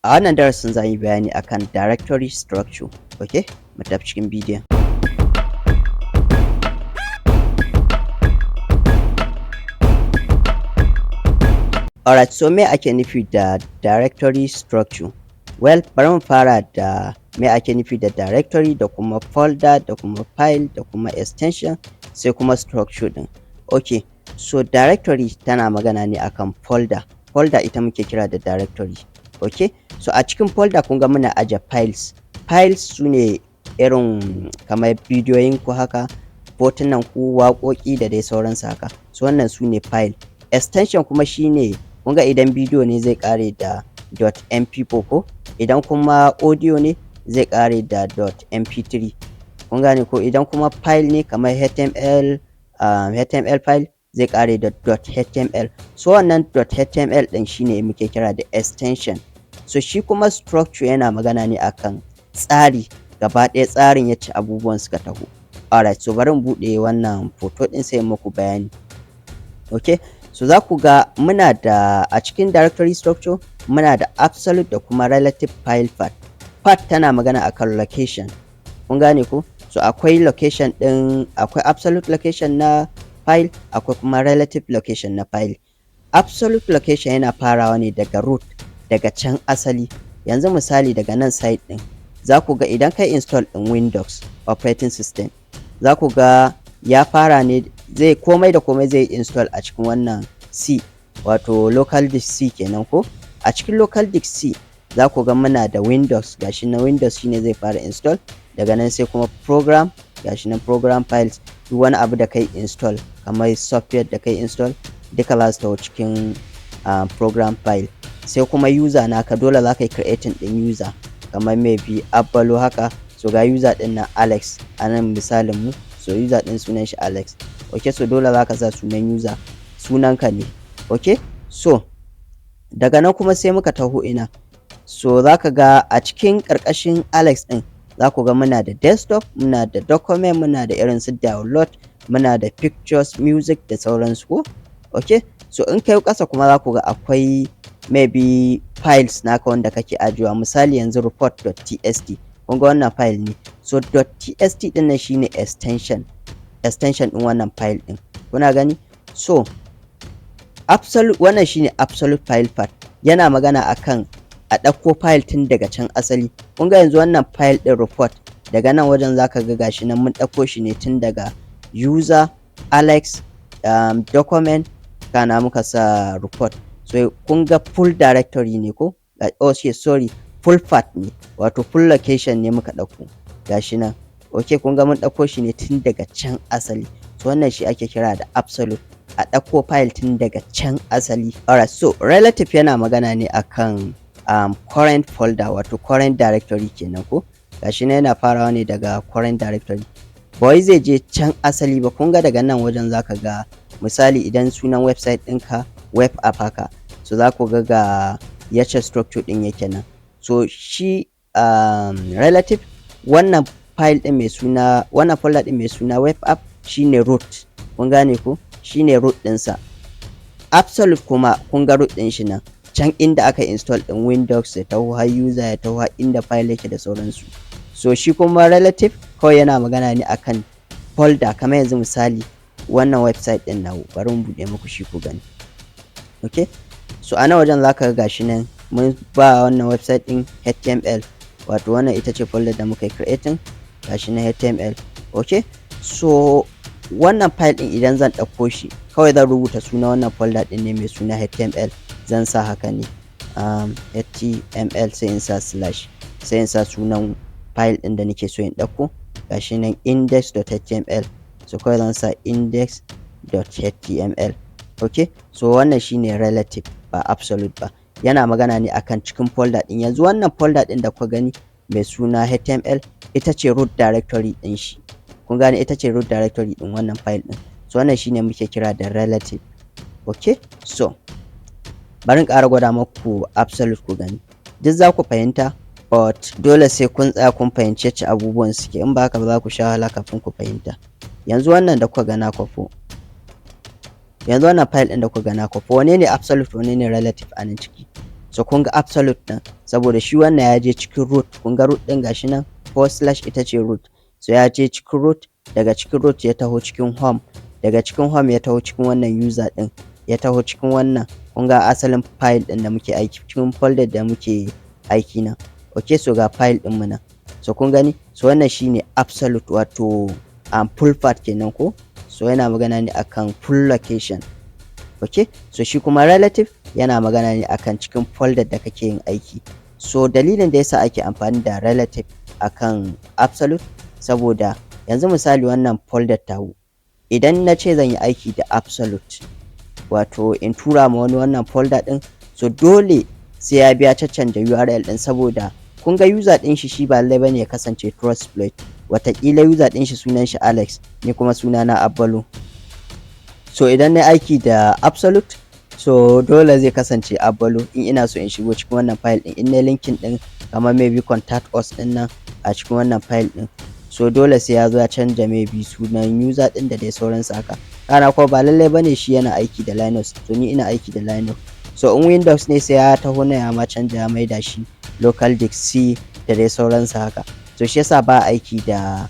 A wannan darasin za mu yi bayani akan directory structure. Okay, mu tafi cikin bidiyon. Alright, so me ake nufi da directory structure? Well, bari mu fara da me ake nufi da directory da kuma folder da kuma file da kuma extension, sai kuma structure ɗin. Okay, so directory tana magana ne akan folder. Folder ita muke kira da directory. Okay, so a cikin folder kun ga muna aje files. Files su ne irin kamar bidiyoyin ku haka, hotunan ku, waƙoƙi da dai sauransu haka. So wannan su ne file. Extension kuma shine, kun ga idan bidiyo ne zai ƙare da .mp4 ko, idan kuma audio ne zai ƙare da .mp3. Kun gane ko? Idan kuma file ne kamar HTML, HTML file zai ƙare da .html. So wannan .html ɗin shine muke kira da extension. So shi kuma structure yana magana ne akan tsari gaba ɗaya, tsarin yacce abubuwan suka taho. Alright, so bari in buɗe wannan hoto ɗin sai in muku bayani. Okay, so za ku ga muna da, a cikin directory structure muna da absolute da kuma relative file path. Path tana magana akan location. Kun gane ko? So akwai location ɗin, akwai absolute location na file, akwai kuma relative location na file. Absolute location yana farawa ne daga root, daga can asali. Yanzu misali, daga nan side ɗin za ku ga idan kai install ɗin Windows operating system, za ku ga ya fara ne, zai komai da komai zai install a cikin wannan C, wato local disk C kenan ko. A cikin local disk C za ku ga muna da Windows, gashi na Windows shine zai fara install. Daga nan sai kuma program, gashi nan program files, duk wani abu da kai install kamar software da kai install duka za su taho cikin program file. Sai kuma user naka, dole za ka yi creating ɗin user kamar maybe Abbalo haka. So ga user ɗin nan Alex a nan misalin mu. So user ɗin sunan shi Alex. Okay, so dole za ka sa sunan user, sunanka ne. Okay, so daga nan kuma sai muka taho ina? So za ka ga a cikin ƙarƙashin Alex ɗin za ku ga muna da desktop, muna da document, muna da irin su download, muna da pictures, music da sauransu ko. Okay, so in kai ƙasa kuma za ku ga akwai maybe files naka wanda kake ajiyewa. Misali yanzu report.txt, kun ga wannan file ne. So .txt ɗin nan shine extension ɗin wannan file ɗin. Kuna gani? So absolute, wannan shine absolute file path, yana magana akan a ɗauko file tun daga can asali. Kun ga yanzu wannan file ɗin report, daga nan wajen zaka ga gashi nan mun ɗauko shi ne tun daga user Alex, document, kana muka sa report. So kun ga full directory ne ko? Oh, sorry, full path ne, wato full location ne muka ɗauko, gashi nan. Okay, kun ga mun ɗauko shi ne tun daga can asali. So wannan shi ake kira da absolute, a ɗauko file tun daga can asali. Alright, so relative yana magana ne akan current folder, wato current directory kenan ko. Gashi nan yana farawa ne daga current directory, ba wai zai je can asali ba. Kun ga daga nan wajen zaka ga, misali idan sunan website ɗinka web app haka, so za ku ga ga yacce structure ɗin yake nan. So shi relative, wannan file ɗin mai suna, wannan folder ɗin mai suna web app shine root. Kun gane ko? Shine root ɗinsa. Absolute kuma kun ga root ɗin shi nan, can inda aka install ɗin Windows, ya taho har user, ya taho har inda file yake da sauransu. So shi kuma relative kawai yana magana ne akan folder. Kamar yanzu misali wannan website ɗin nawa, bari mu buɗe muku shi ku gani. Okay, so a nan wajen zaka ga gashi nan mun ba wannan website ɗin HTML, wato wannan ita ce folder da muka yi creating, gashi nan HTML. Okay, so wannan file ɗin idan zan ɗauko shi, kawai zan rubuta suna wannan folder ɗin ne mai suna HTML. Zan sa haka ne, HTML, sai in sa slash, sai in sa sunan file ɗin da nake so in ɗauko, gashi nan index.html. So kawai zan sa index.html. Okay, so wannan shine relative, ba absolute ba, yana magana ne akan cikin folder ɗin. Yanzu wannan folder ɗin da kuka gani mai suna HTML ita ce root directory ɗin shi. Kun gane? Ita ce root directory ɗin wannan file ɗin. So wannan shine muke kira da relative. Okay, so bari in ƙara gwada muku absolute ku gani. Duk za ku fahimta, but dole sai kun tsaya kun fahimci yacce abubuwan suke. In ba haka ba za ku sha wahala kafin ku fahimta. Yanzu wannan da kuka ga na kwafo, yanzu wannan file ɗin da kuka ga na kwafo, wane ne absolute, wane ne relative a nan ciki? So kun ga absolute ɗin, saboda shi wannan ya je cikin root. Kun ga root ɗin gashi nan, forward slash ita ce root. So ya je cikin root, daga cikin root ya taho cikin home, daga cikin home ya taho cikin wannan user ɗin, ya taho cikin wannan. Kun ga asalin file ɗin da muke aiki, cikin folder da muke aiki nan. Okay, so ga file ɗin mu nan. So kun gani, so wannan shine absolute, wato full path kenan ko. So yana magana ne akan full location. Okay, so shi kuma relative yana magana ne akan cikin folder da kake yin aiki. So dalilin da yasa ake amfani da relative akan absolute, saboda yanzu misali wannan folder tawo, idan na ce zan yi aiki da absolute, wato in tura ma wani wannan folder ɗin, so dole sai ya biya caccanja URL ɗin, saboda kun ga user ɗin shi, shi ba lallai bane ya kasance Trustploit. Wataƙila user ɗin shi sunan shi Alex, ni kuma sunana Abbalo. So idan na aiki da absolute, so dole zai kasance Abbalo. In ina so in shigo cikin wannan file ɗin, in na linking ɗin kamar maybe contact us ɗin nan a cikin wannan file ɗin, so dole sai ya zo ya canja maybe sunan user ɗin da dai sauransu haka. Kana kuma ba lallai bane shi yana aiki da Linux, to ni ina aiki da Linux. So in Windows ne, sai ya taho na ya ma canja, ya maida shi local disk C da dai sauransu haka. So shi yasa ba aiki da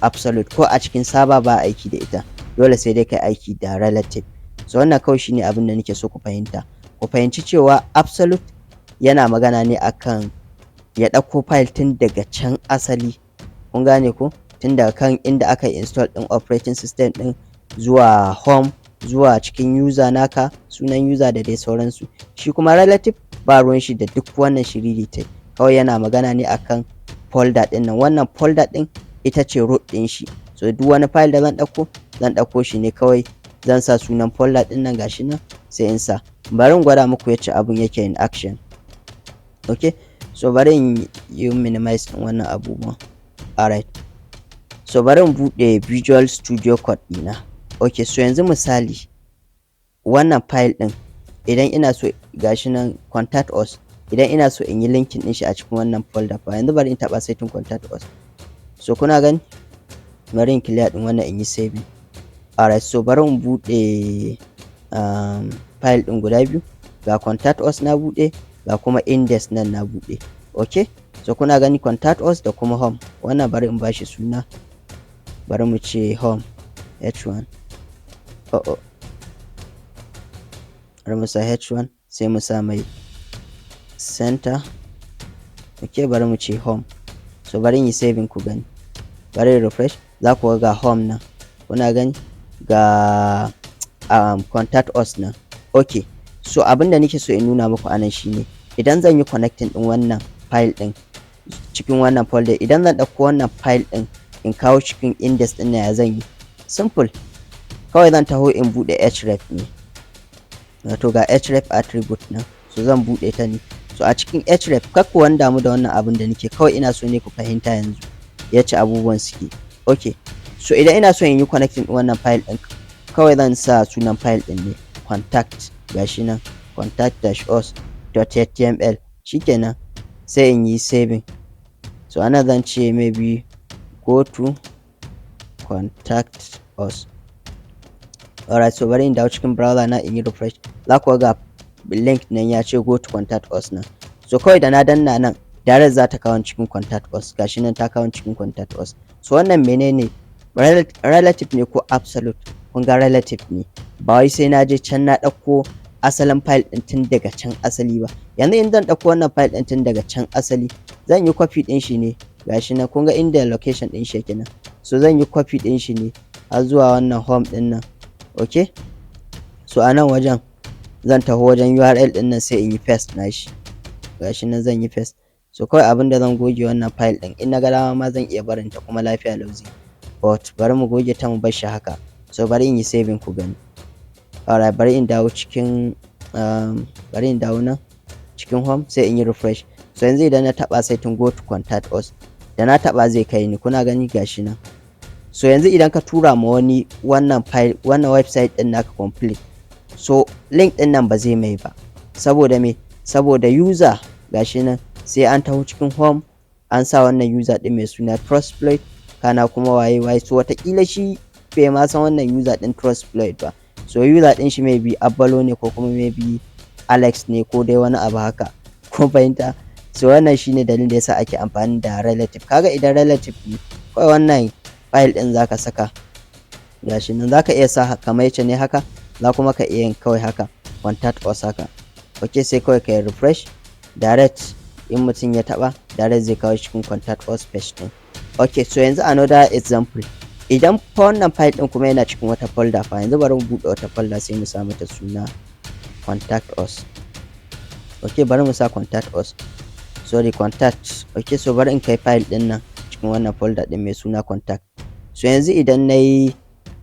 absolute, ko a cikin server ba aiki da ita, dole sai dai kai aiki da relative. So wannan kawai shine abin da nake so ku fahimta. Ku fahimci cewa absolute yana magana ne akan ya ɗauko file tun daga can asali, kun gane ko? Tun daga kan inda aka yi install ɗin operating system ɗin, zuwa home, zuwa cikin user naka, sunan user da dai sauransu. Shi kuma relative ba ruwan shi da duk wannan shiriritai, kawai yana magana ne akan folder ɗin nan. Wannan folder ɗin ita ce root ɗin shi. So duk wani file da zan ɗauko, zan ɗauko shi ne kawai, zan sa sunan folder ɗin nan, gashi nan, sai in sa. Bari in gwada muku yacce abun yake in action. Okay, so bari in yi minimize ɗin wannan abubuwan. Alright, so bari in buɗe Visual Studio Code ɗina. Okay, so yanzu misali wannan file ɗin, idan ina so, gashi nan contact us, idan ina so in yi linking ɗin shi a cikin wannan folder fa, yanzu bari in taɓa setting contact us. So kuna gani, bari in clear ɗin wannan, in yi saving. Alright, so bari in buɗe file ɗin guda biyu. Ga contact us na buɗe, ga kuma index nan na buɗe. Okay, so kuna gani, contact us da kuma home. Wannan bari in bashi suna, bari mu ce home h1. Oh, oh. Bari mu sa h1, sai mu sa mai center. Okay, bari mu ce home. So bari in yi saving ku gani. Bari in refresh, za ku ga home nan, kuna gani, ga contact us nan. Okay, so abin da nake so in nuna muku anan shine, idan zan yi connecting din wannan file din cikin wannan folder, idan zan ɗauko wannan file din in kawo cikin index din ya zan yi? Simple, kawai zan taho in buɗe href ne, wato ga href attribute nan. So zan buɗe ta ne. So a cikin href, kar ku wani damu da wannan abin da nake, kawai ina so ne ku fahimta yanzu yacce abubuwan suke. Okay, so idan ina so in yi connecting din wannan file din, kawai zan sa sunan file din ne, contact, gashi nan, contact-us.html. Shikenan, sai in yi saving. So ana zan ce maybe go to contact us. Alright, so bari in dawo cikin browser na in yi refresh. Za ku ga link nan ya ce go to contact us nan. So kawai da na danna nan, direct za ta kawo cikin contact us. Gashi nan, ta kawo cikin contact us. So wannan menene? Relative ne ko absolute? Kun ga relative ne, ba wai sai na je can na ɗauko asalin file ɗin tun daga can asali ba. Yanzu in zan ɗauko wannan file ɗin tun daga can asali, zan yi copy ɗin shi ne, gashi nan, kun ga inda location ɗin shi yake nan. So zan yi copy ɗin shi ne har zuwa wannan home ɗin nan. Okay, so a nan wajen zan taho wajen URL ɗin nan, sai in yi paste nashi. Gashi nan, zan yi paste. So kawai abin da zan goge wannan file ɗin, in na ga dama ma zan iya barin ta kuma lafiya lau zai, but bari mu goge ta, mu bar shi haka. So bari in yi saving ku gani. Alright, bari in dawo cikin bari in dawo nan cikin home, sai in yi refresh. So yanzu idan na taɓa setting go to contact us, da na taɓa zai kai ni, kuna gani, gashi nan. So yanzu idan ka tura ma wani wannan file, wannan website ɗin naka complete, so link ɗin nan ba zai mai ba. Saboda me? Saboda user gashi nan, sai an taho cikin home, an sa wannan user ɗin mai suna Trustploit, kana kuma waye waye. So wataƙila shi bai ma san wannan user ɗin Trustploit ba. So user ɗin shi maybe Abbalo ne, ko kuma maybe Alex ne ko dai wani abu haka. Kun fahimta? So wannan shine dalilin da yasa ake amfani da relative. Kaga idan relative ne, kawai wannan file ɗin zaka saka, gashi nan. Zaka iya sa kamar yacce ne haka, za kuma ka iya yin kawai haka, contact us haka. Ok, sai kawai ka yi refresh, direct in mutum ya taɓa, direct zai kawo cikin contact us page ɗin. Ok, so yanzu another example, idan fa wannan file ɗin kuma yana cikin wata folder fa? Yanzu bari mu buɗe wata folder, sai mu sa mata suna contact us. Ok, bari mu sa contact us, sorry, contact. Ok, so bari in kai file ɗin nan cikin wannan folder ɗin mai suna contact. So yanzu idan na yi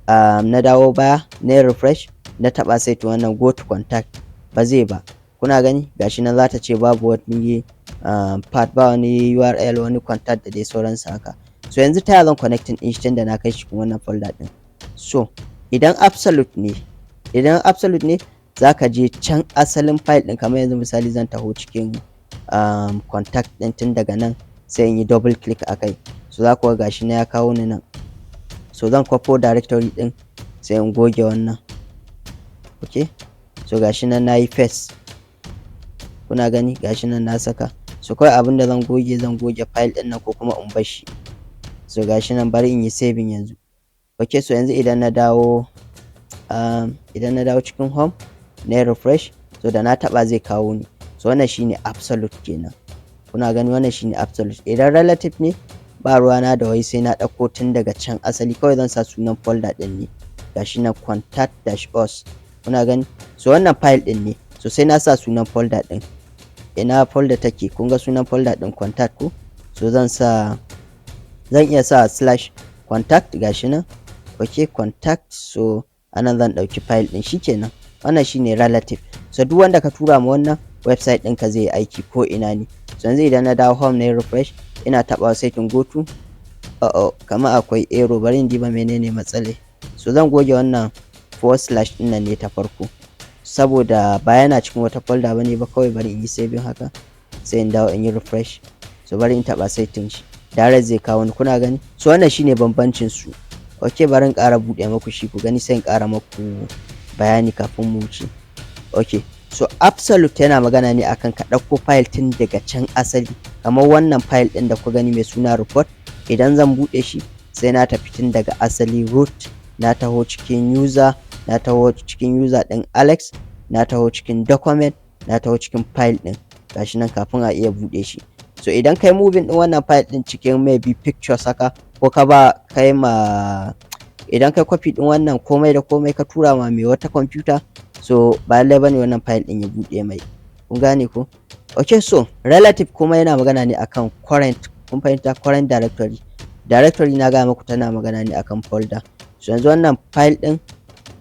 na dawo baya, na yi refresh, na taɓa sai to wannan go to contact, ba zai ba. Kuna gani, gashi nan za ta ce babu wani path, ba wani URL, wani contact da dai sauransu haka. So yanzu ta zan connecting ɗin shi tunda na kai shi cikin wannan folder ɗin? So idan absolute ne, za ka je can asalin file ɗin. Kamar yanzu misali, zan taho cikin contact ɗin tun daga nan, sai in yi double click a kai. So za ku ga gashi na ya kawo ni nan. So zan kwafo directory ɗin, sai in goge wannan. Ok, so gashi nan na yi paste, kuna gani, gashi nan na saka. So kawai abin da zan goge, zan goge file ɗin nan ko kuma in bar shi. So gashi nan, bari in yi saving yanzu. Ok, so yanzu idan na dawo cikin home, na yi refresh, so da na taɓa zai kawo ni. So wannan shine absolute kenan. Kuna gani, wannan shine absolute. Idan relative ne, ba ruwana da wai sai na ɗauko tun daga can asali, kawai zan sa sunan folder ɗin ne. Gashi nan, contact dash us, kuna gani. So wannan file ɗin ne, so sai na sa sunan folder ɗin. Ina folder take? Kun ga sunan folder ɗin contact ko? So zan iya sa slash contact, gashi nan. Ok, contact. So anan zan ɗauki file ɗin, shikenan. Wannan shine relative. So duk wanda ka tura ma wannan website ɗinka zai yi aiki ko ina ne. So yanzu idan na dawo home, na yi refresh, ina taɓa sai go to, oh, kamar akwai error, bari in diba menene matsalai. So zan goge wannan forward slash ɗin nan ne ta farko, saboda ba yana cikin wata folder bane ba. Kawai bari in yi saving haka, sai in dawo in yi refresh. So bari in taɓa setting shi, direct zai kawo ni, kuna gani. So wannan shine bambancin su. Ok, bari in ƙara buɗe maku shi ku gani, sai in ƙara maku bayani kafin mu wuce. Ok, so absolute yana magana ne akan ka ɗauko file tun daga can asali. Kamar wannan file ɗin da ku gani mai suna report, idan zan buɗe shi, sai na tafi tun daga asali root, na taho cikin user, na taho cikin user ɗin Alex, na taho cikin document, na taho cikin file ɗin, gashi nan, kafin a iya buɗe shi. So idan kai moving ɗin wannan file ɗin cikin maybe pictures haka, ko ka ba kai ma, idan kai copy ɗin wannan komai da komai ka tura ma mai wata computer, so ba lallai bane wannan file ɗin ya buɗe mai. Kun gane ko? Okay, so relative kuma yana magana ne akan current, kun fahimta? Current directory. Directory na gaya muku tana magana ne akan folder. So yanzu wannan file ɗin,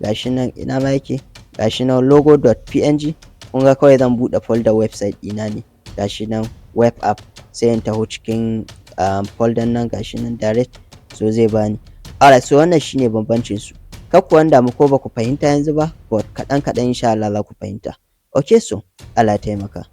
gashi nan, ina ma yake? Gashi nan, logo.png. Kun ga kawai zan buɗe folder website ɗina ne, gashi nan, web app, sai in taho cikin folder nan, gashi nan, direct so zai bani. Alright, so wannan shine bambancin su. Kar ku wani damu ko ba ku fahimta yanzu ba, but kaɗan kaɗan insha Allah za ku fahimta. Okay, so Allah ya taimaka.